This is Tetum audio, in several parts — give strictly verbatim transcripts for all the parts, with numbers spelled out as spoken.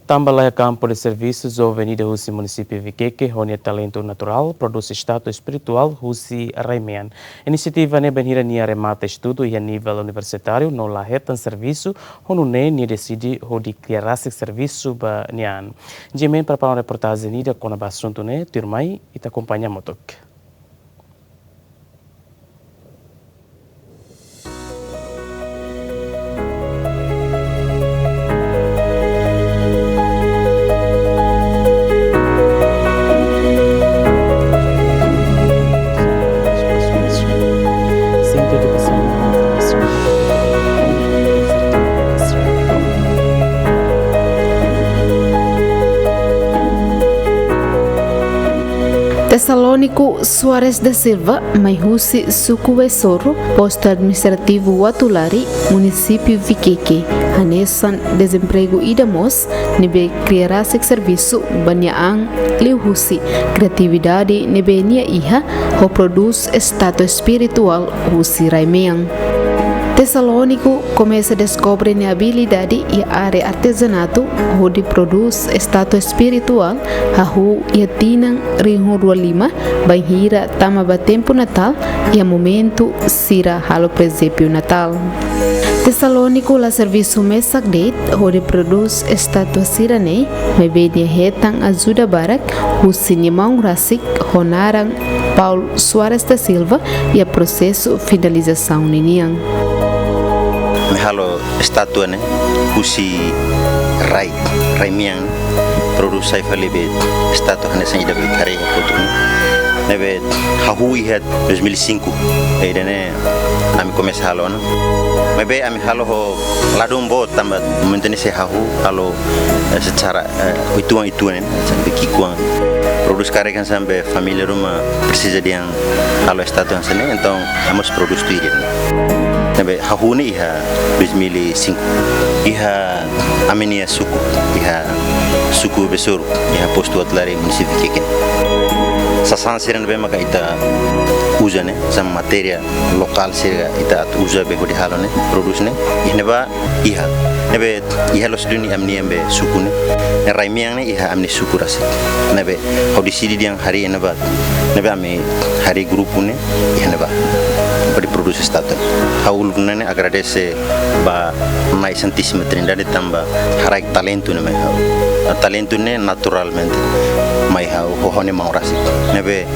Tanba la iha kampu de servisu, joven ida husi munisípiu Viqueque ho nia talentu naturál prodús estátua espirituál husi rai-mean. Inisiativa ne'e bainhira nia remata estudu iha nivel universitáriu no la hetan servisu, ho nune'e nia deside hodi kria rasik servisu ba nia an. Jemen prepara reportajen ida kona-ba asuntu ne'e, tuirmai ita akompaña hamutuk. Tesalónico Soares da Silva, mai husi suku Besoro, postu administrativu Uatulari, munisípiu Viqueque, hanesan desempregu ida mós ne'ebé kria rasik servisu ba nia an liuhusi kriatividade ne'ebé nia iha, ho prodús estátua espirituál husi rai-mean. Tesalónico komesa deskobre nia abilidade iha área artezanatu, hodi prodús estátua espirituál, hahú iha tinan rihun rua lima, bainhira tama ba tempu Natál, iha momentu sira halo presépiu Natál. Tesalónico la servisu mesak de'it hodi prodús estátua sira-ne'e, maibé nia hetan ajuda barak husi nia maun rasik ho naran Paul Soares da Silva iha prosesu finalizasaun ninian. Ami halo estátua ne'e husi rai, rai-mean, prodús sai fali be estátua hanesan ida be haree iha foto ne'e. Ne'ebé hahú iha dois mil e cinco, ida-ne'e ami komesa halo ona. Maibé ami halo ho ladún boot tanba momentu ne'e sei hahú, halo, eh, secara, eh, uitoan-uitoan ne'e, hanesan be ki'ikoan. Prodús karik hanesan be família ruma presiza dehan halo estátua hanesan ne'e, entaun ami mós prodús tuir ida-ne'e. Ne'ebé hahú ne'e iha dois mil e cinco. Iha ami-nia suku, iha suku Besoro, iha postu Uatulari, munisípiu Viqueque. Sasán sira ne'ebé maka ita uza ne'e, hanesan matéria lokál sira ita atu uza be hodi halo ne'e, prodús ne'e, iha ne'ebá iha. Ne'ebé iha loos duni ami-nian be suku ne'e. Ne'e rai-mean ne'e iha ami-nia suku rasik. Ne'ebé ha'u deside dehan harii iha ne'ebá. Ne'ebé ami harii grupu ne'e iha ne'ebá. Hodi prodús estátua. Ha'u uluk ne'e agradese ba Na'i Santísima Trindade tanba haraik talentu ne'e mai ha'u. Talentu ne'e naturalmente mai ha'u ho ha'u-nia maun rasik. Ne'ebé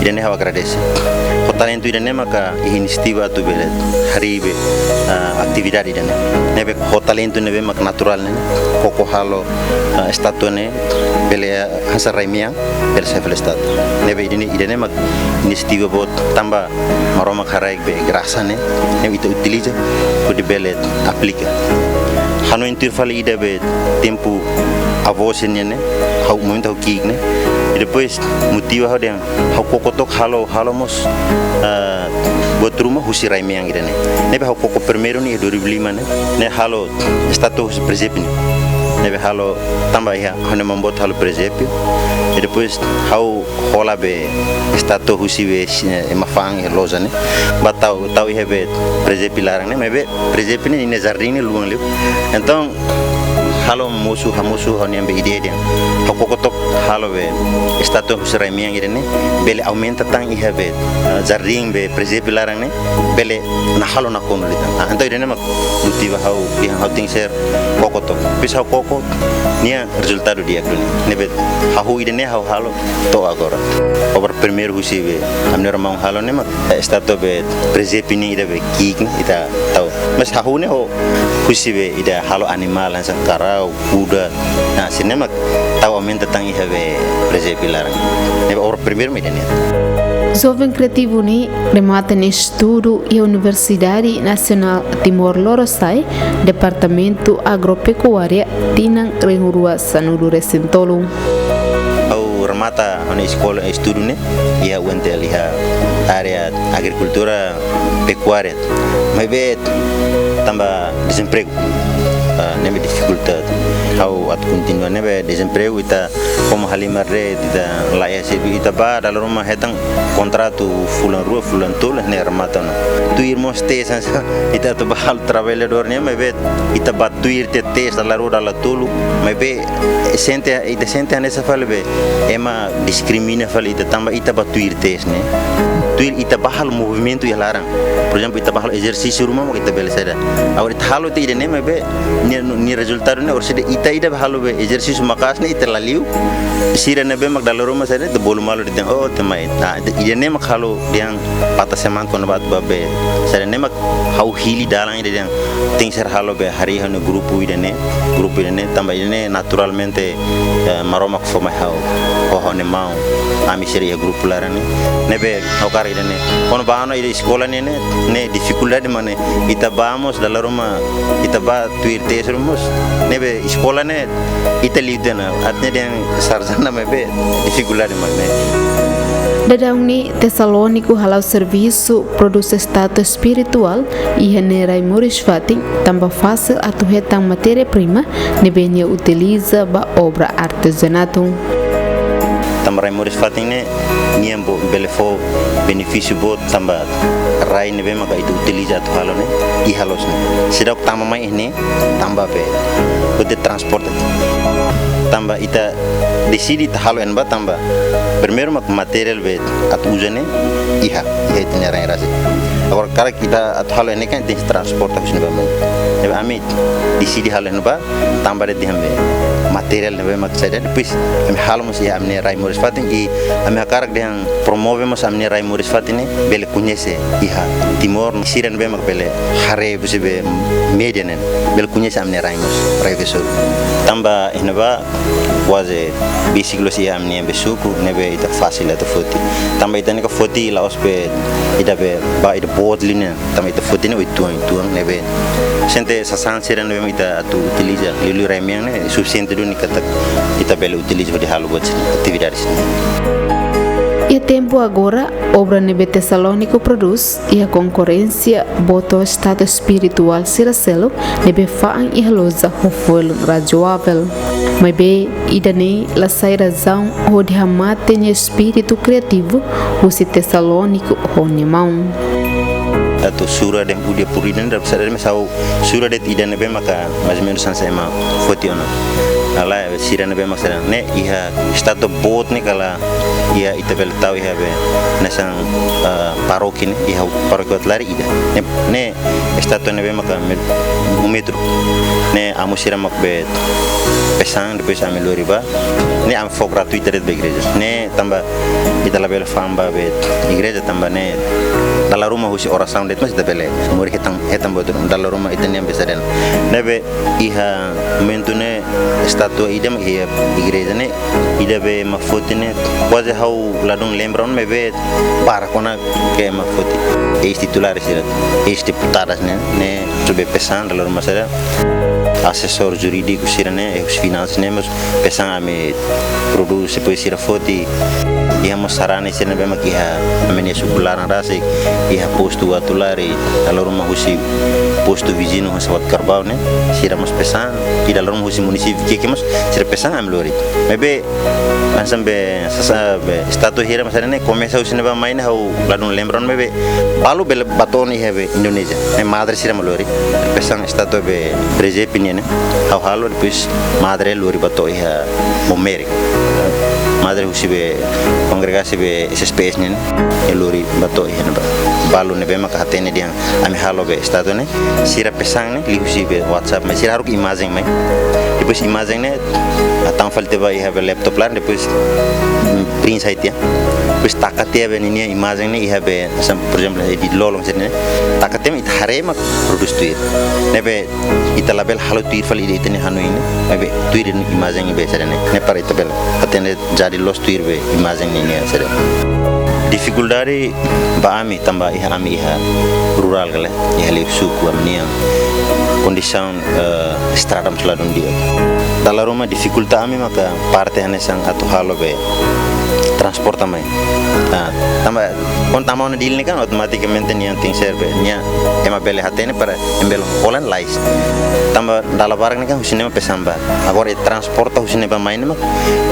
ida-ne'e ha'u agradese. Ho talentu ida-ne'e maka iha inisiativa atu bele harii be, ah, atividade ida-ne'e. Ne'ebé ho talentu ne'ebé mak naturál ne'e, koko halo, ah, estátua ne'e, bele, ah, hanesan rai-mean, bele sai fali estátua. Ne'ebé ida-ne'e, ida-ne'e mak inisiativa boot tanba Maromak haraik be grasa ne'e, ne'e ita utiliza, hodi bele aplika. Hanoin tuir fali ida be tempu avó sira-nian ne'e, ha'u momentu ha'u ki'ik ne'e. I depois motiva ha'u dehan, ha'u koko took halo, halo mós, ah, buat ruma husi rai-mean ida-ne'e. Ne'ebé ha'u koko primeiru ne'e, dua ribu lima ne'e, ne'e halo estátua husi presépiu ne'e. Ne'ebé halo tanba iha, ha'u-nia maun boot halo presépiu. I depois ha'u hola be estátua husi be, eh, ema fa'an iha loja ne'e. Ba tau, tau iha be presépiu laran ne'e, maibé presépiu ne'e nia jardín ne'e luan liu. Entaun, halo mosu, hamosu ha'u-nia be ideia dehan, ha'u koko took halo be estátua husi rai-mean ida-ne'e, bele aumenta tan iha be, ah, jardín be presépiu laran ne'e, bele nahalo nakonu liután. Ah, entaun ida-ne'e mak motiva ha'u, dehan ha'u tenke ser koko took. Depois ha'u koko, nia rezultadu di'ak duni. Ne'ebé hahú ida-ne'e ha'u halo to'o agora. Obra primeiru husi be ami-nia maun halo ne'e mak, eh, estátua be presépiu ne'e ida be ki'ik ne'e ita tau. Mas hahú ne'e ho husi be ida halo animál hanesan karau, kuda. Nah, sira-ne'e mak tau aumenta tan iha be presépiu laran. Ne'ebé obra primeiru mak ida-ne'e. Joven kriativu ne'e remata nia estudu iha Universidade Nasionál Timor Lorosa'e, Departamentu Agropekuária, tinan rihun rua sanulu resin tolu. Ha'u remata ha'u-nia eskola estudu ne'e iha U N T L, iha área agrikultura pekuária. Maibé tanba dezempregu. Ah, ne'ebé difikulta ha'u atu kontinua, ne'ebé dezempregu, ita komu halimar de'it, ita la iha servisu, ita bá dala ruma hetan kontratu fulan rua, fulan tolu, ne'e remata ona. Tuir mós test hanesan ita atu bá halo traballadór nian, maibé ita bá tuir tiha test dala rua, dala tolu, maibé sente, ita sente hanesan fali be ema diskrimina fali ita tanba ita bá tuir test ne'e. Tuir ita bá halo movimentu iha laran. Por ezemplu, ita bá halo ezersísiu ruma mós ita bele saida. Agora ita halo tiha ida-ne'e maibé nia, nia rezultadu ne'e, orsida ita ida bá halo be ezersísiu maka'as ne'e ita la liu. Sira ne'ebé mak dala ruma saida, ita bolu malu de'it, oh, ita mai. Ah, ita ida-ne'e mak halo dehan patah semangat kona-ba atu bá be. Saida ne'e mak ha'u hili dalan ida dehan tenke ser halo be harii ha'u-nia grupu ida-ne'e, grupu ida-ne'e, tanba ida-ne'e naturalmente, eh, Maromak fó mai ha'u, ho ha'u-nia maun, ami sira iha grupu laran ne'e. Ne'ebé ha'u hakarak ida-ne'e. Kona-ba ona ida eskola ne'e, ne'e, ne'e difikuldade mak ne'e, ita bá mós dala ruma, ita bá tuir test ruma mós. Ne'ebé eskola ne'e, ita liu tiha ona, atu dehan sarjana maibé difikuldade mak ne'e. Daudaun ne'e Tesalóniku hala'o servisu prodús estátua espirituál iha nia rai moris-fatin, tanba fasil atu hetan matéria-prima ne'ebé nia utiliza ba obra artezanatu. Tanba rai moris-fatin ne'e, nia bo-, bele fó benefísiu boot tanba rai ne'ebé maka ita utiliza atu halo ne'e, iha loos ne'e. Seidauk tama mai iha ne'e, tanba be, ita transporta. Tanba ita deside ita halo iha ne'ebá tanba primeiru mak materiál be atu uza ne'e iha, iha ita-nia rai rasik. Agora karik ita atu halo iha ne'e kan tenke transporta husi ne'ebá mai. Ne'ebé ami deside halo iha ne'ebá, tanba dehan be materiál ne'ebé mak saida, depois ami halo mós iha ami-nia rai moris-fatin, i ami hakarak dehan promove mós ami-nia rai moris-fatin ne'e bele koñese iha Timor, sira ne'ebé mak bele haree husi be média ne'e, bele koñese ami-nia rai mós, rai Vesur. Tanba iha ne'ebá kuaze besik loos iha ami-nia be suku, ne'ebé ita fasil atu foti. Tanba ita ne'e ka foti la'ós be ita be bá ita boot liu ne'e, tanba ita foti ne'e uitoan, uitoan, ne'ebé sente sasán sira ne'ebé ita atu utiliza, liuliu rai-mean ne'e sufisiente duni katak ita bele utiliza hodi halo buat sira, atividade sira. Iha tempu agora, obra ne'ebé Tesalóniku prodús iha konkorrénsia boot ho estátua espirituál sira seluk ne'ebé fa'an iha loja ho folin razoavel. Maibé ida-ne'e la sai razaun hodi hamate nia espíritu kriativu husi Tesalóniku ho nia maun. Atu sura dehan udia purida ne'e dala ruma saida, maibé ha'u sura de'it ida ne'ebé maka mais ou menos hanesan ema foti ona. Lae, sira ne'ebé mak sira ne'e iha estátua boot ne'e kala iha ita bele tau iha be hanesan, eh, parókia ne'e, iha parókia Uatolari ida. Ne'e, ne'e estátua ne'ebé maka me-, um metru. Ne'e amu sira mak be pesan, depois ami lori bá. Ne'e ami fó gratuita de'it ba igreja. Ne'e tanba ita labele fa'an ba be igreja tanba ne'e dala ruma husi orasaun de'it mós ita bele moris hetan, hetan buat dala ruma ita-nian be saida. Ne'ebé iha momentu ne'e estátua ida mak iha igreja ne'e, ida be ema foti ne'e, kuaze ha'u ladún lembra ona maibé barak ona ke ema foti. Eis-titulár sira, eis-deputadas ne'e, ne'e subi pesan dala ruma saida. Asesór jurídiku sira ne'e, eh, husi finansas ne'e mós pesan ami prodús, depois sira foti. Iha mós sarani sira ne'ebé mak iha ami-nia suku laran rasik, iha postu Uatolari, dala ruma husi postu viziñu hanesan Uatucarbau ne'e, sira mós pesan, i dala ruma husi munisípiu ki'ik mós sira pesan ami lori. Maibé hanesan be, sasán be estátua hira mak saida ne'e komesa husi ne'ebá mai ne'e ha'u ladún lembra ona maibé balu bele bá to'o ona iha be Indonézia. Ne'e madre sira mak lori. Pesan estátua be Presepe nian ne'e. Ha'u halo depois madre lori bá to'o iha Momere. Madre husi be kongregasaun be S S P S nian ne'e. Nia lori bá to'o iha ne'ebá. Balu ne'ebé maka hatene dehan ami halo be estátua ne'e. Sira pesan ne'e liuhusi be WhatsApp mai. Sira haruka imajen mai. Depois imajen ne'e hatama fali tiha ba iha be laptop laran, depois, mm, print sai tiha. Depois taka tiha be ninia imajen ne'e iha be, hanesan, por ezemplu, edit lolon sira ne'e. Taka tiha mak ita haree mak prodús tuir. Ne'ebé ita labele halo tuir fali ita-nia hanoin ne'e. Maibé tuir imajen be sira ne'e. Ne'e para ita bele hatene jadi loos tuir be imajen ninia sira. Difikuldade ba ami tanba iha ami iha rurál ka lae, iha liu suku ami-nian. Kondisaun, eh, estrada mós ladún di'ak. Dala ruma difikulta ami maka parte hanesan atu halo be transporta mai. Ah, Tanba, kuandu tama ona Dili ne'e kan, automatikamente nia tenke serve, nia ema bele hatene para ema bele hola ona lais. Tanba dala barak ne'e kan husi ne'e mak pesan ba. Agora, transporta husi ne'e ba mai ne'e mak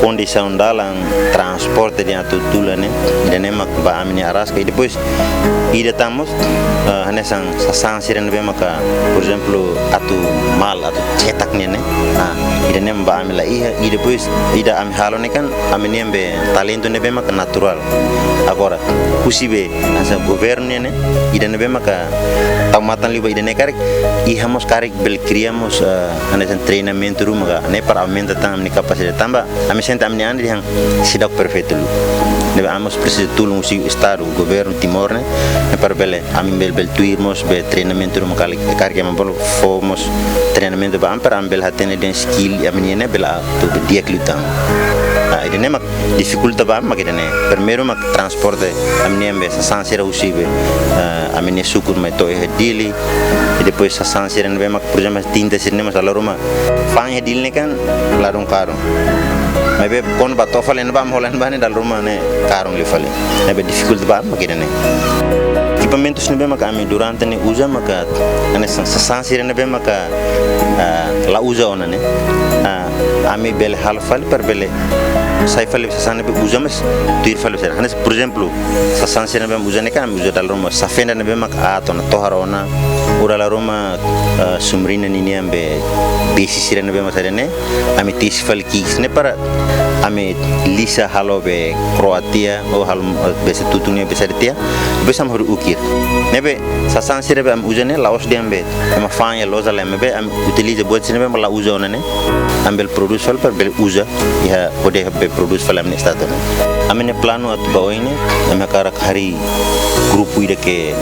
kondisaun dalan transporte dehan atu tula ne'e, ida-ne'e mak ba ami-nia araska. I depois, ida tan mós, eh, hanesan sasán sira ne'ebé maka, por ezemplu, atu mal, atu cetak nian ne'e. Ah, ida-ne'e mak ba ami la iha, i depois, ida ami halo ne'e kan, ami-nian be talentu ne'ebé maka naturál. Agora, husi be, hanesan governu nian ne'e, ida ne'ebé maka tau matan liu ba ida-ne'e karik, iha mós karik bele kria mós, eh, hanesan treinamentu ruma ka, ne'e para aumenta tan ami-nia kapasidade tanba, ami sente ami-nia an dehan seidauk perfeitu liu. Ne'ebé ami mós presiza tulun husi Estadu, governu Timor ne'e, ne'e para bele, ami bele, bele tuir mós be treinamentu ruma karik, karik ema bolu fó mós treinamentu ba ami para ami bele hatene dehan skill ami-nian ne'e bele atu be di'ak liután. Ah, ida-ne'e mak difikulta ba ami mak ida-ne'e. Primeiru mak transporte, ami-nian be sasán sira husi be, eh, ami-nia suku mai to'o iha Dili. I depois sasán sira ne'ebé mak, por ezemplu, tinta sira ne'e mós dala ruma fa'an iha Dili ne'e kan ladún karun. Maibé kuandu ba to'o fali ne'ebá, ami hola ne'ebá ne'e dala ruma ne'e karun liu fali. Ne'ebé difikulta ba ami mak ida-ne'e. Ekipamentus ne'ebé maka ami durante ne'e uza maka, hanesan sasán sira ne'ebé maka, ah, la uza ona ne'e. Ah, ami bele halo fali para bele sai fali sasán ne'ebé uza, mas tuir fali sira. Hanesan, por ezemplu, sasán sira ne'ebé uza ne'e kan, ami uza dala ruma safenda ne'ebé maka aat ona, tohar ona, ou dala ruma, ah, sumrina ninian be besi sira ne'ebé maka saida ne'e, ami tesi fali ki'ik ne'e para ami lisa halo be kro'at tiha, ou halo, eh, be se tutun ne'e be saida tiha, be sama hori ukir. Ne'ebé sasán sira be ami uza ne'e la'ós dehan be ema fa'an iha loja lain, maibé ami utiliza buat sira ne'ebé ema la uza ona ne'e, ami bele prodús fali para bele uza iha hodi be prodús fali ami-nia estátua ne'e. Ami-nia planu atu ba oin ne'e, ami hakarak harii grupu ida ke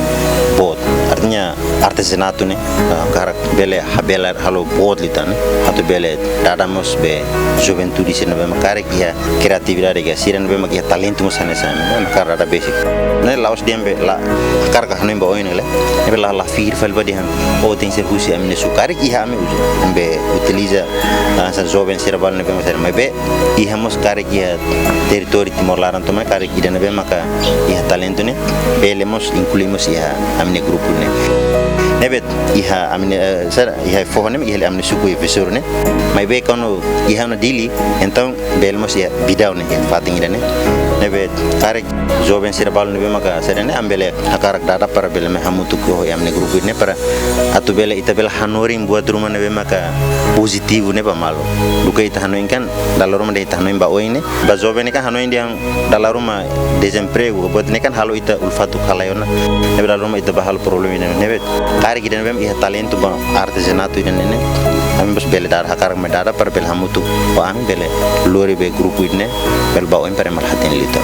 boot. Artinya artezanatu ne'e, ah, hakarak bele habelar halo boot liután ne'e. Atu bele dada mós be juventude sira ne'ebé mak karik iha kriatividade ka sira ne'ebé mak iha talentu mós hanesan ami, ami hakarak dada besik. Ne'e la'ós dehan be la hakarak hanoin ba oin ne'e lae. Ne'ebé la, la fihir fali ba dehan, oh, tenke ser husi ami-nia suku. Karik iha ami uza. Ami be utiliza, ah, hanesan joven sira balu ne'ebé mak sira. Maibé iha mós karik iha territóriu Timor laran tomak karik ida ne'ebé maka iha talentu ne'e, bele mós inklui mós iha ami-nia grupu ne'e. Ne'ebé iha ami-nia, eh, sira, iha foho ne'e, iha ami-nia suku iha Visur ne'e. Maibé kuandu iha ona Dili, entaun bele mós iha Bidau ne'e, iha fatin ida ne'e. Ne'ebé karik joven sira balu ne'ebé maka saida ne'e, ami bele hakarak dada para bele mai hamutuk ho ami-nia grupu ne'e para atu bele, ita bele hanorin buat ruma ne'ebé maka pozitivu ne'e ba malu. Duké ita hanoin kan, dala ruma dehan ita hanoin ba oin ne'e, ba joven ne'e kan hanoin dehan dala ruma dezempregu, buat ne'e kan halo ita ulfatuk halai ona. Ne'ebé dala ruma ita bá halo problema ne'e. Ne'ebé karik ida ne'ebé iha talentu ba artezanatu ida ne'e ne'e, ami mós bele dada, hakarak mai dada para bele hamutuk ho ami bele lori be grupu ida ne'e, bele ba oin para ema la hatene liután.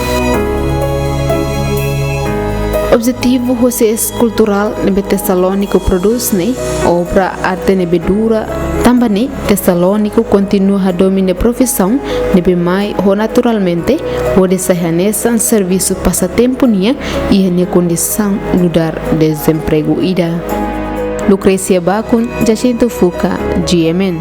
Objetivu husi eskulturál ne'ebé Tesalóniku prodús ne'e, obra arte ne'ebé dura, tanba ne'e Tesalóniku kontinua hadomi nia profisaun ne'ebé mai ho naturalmente, hodi sai hanesan servisu pasatempu nian iha nia kondisaun nu'udar dezempregu ida. Lucrecia Bacon, Jacinto Fuca, G M N.